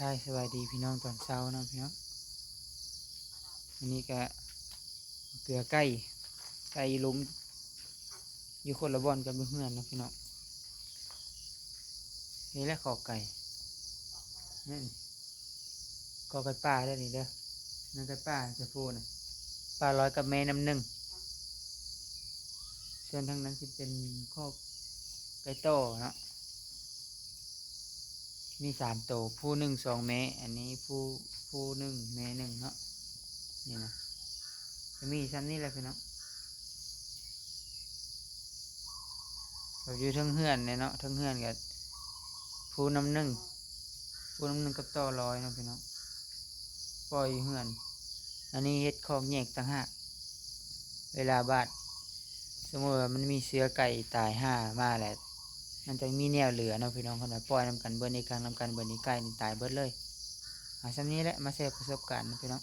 ສະບາຍດີພີ່ນ້ອງຕອນເຊົ້າເນາະພີ່ນ້ອງ. ອັນນີ້ກະເກືອໄກ່ ໄກ່ຢູ່ລຸ່ມ ຢູ່ຄົນລະບ່ອນກັບເຮືອນເນາະພີ່ນ້ອງ. ນີ້ແຫຼະຄອກໄກ່ ແມ່ນຄອກໄກ່ປ່າເດີນີ້ເດີ ແມ່ນໄກ່ປ່າຈະໂພນະ ປ່າລອຍກັບແມ່ນ້ຳໜຶ່ງ. ສ່ວນທາງນັ້ນຊິເປັນຄອກໄກ່ຕໍ່ເນາະ ມີສາມໂຕ ຜູ້ໜຶ່ງສອງແມ່ ອັນນີ້ຜູ້ ຜູ້ໜຶ່ງແມ່ໜຶ່ງເນາະ. ນີ້ນະ ກະມີຊ່ຳນີ້ແຫຼະພີ່ນ້ອງ ແບບຢູ່ເທິງເຮືອນແຫຼະເນາະ ເທິງເຮືອນກະຜູ້ນ້ຳໜຶ່ງ ຜູ້ນ້ຳໜຶ່ງກັບຕໍ່ລອຍເນາະພີ່ນ້ອງ ປ່ອຍຢູ່ເຮືອນ. ອັນນີ້ເຮັດຄອກແຍກຕ່າງຫາກ ເວລາບາດ ສົມມຸດວ່າມັນມີເຊື້ອໄກ່ຕາຍຫ່າມາແຫຼະ ມັນຈະມີແນວເຫຼືອເນາະພີ່ນ້ອງ. ຄັນວ່າປ່ອຍນຳກັນເບິດນີ້ ຂັງນຳກັນເບິດນີ້ ໄກ່ນີ້ຕາຍເບິດເລີຍ. ເອົາຊ່ຳນີ້ແຫຼະ ມາແຊປະສົບການເນາະພີ່ນ້ອງ.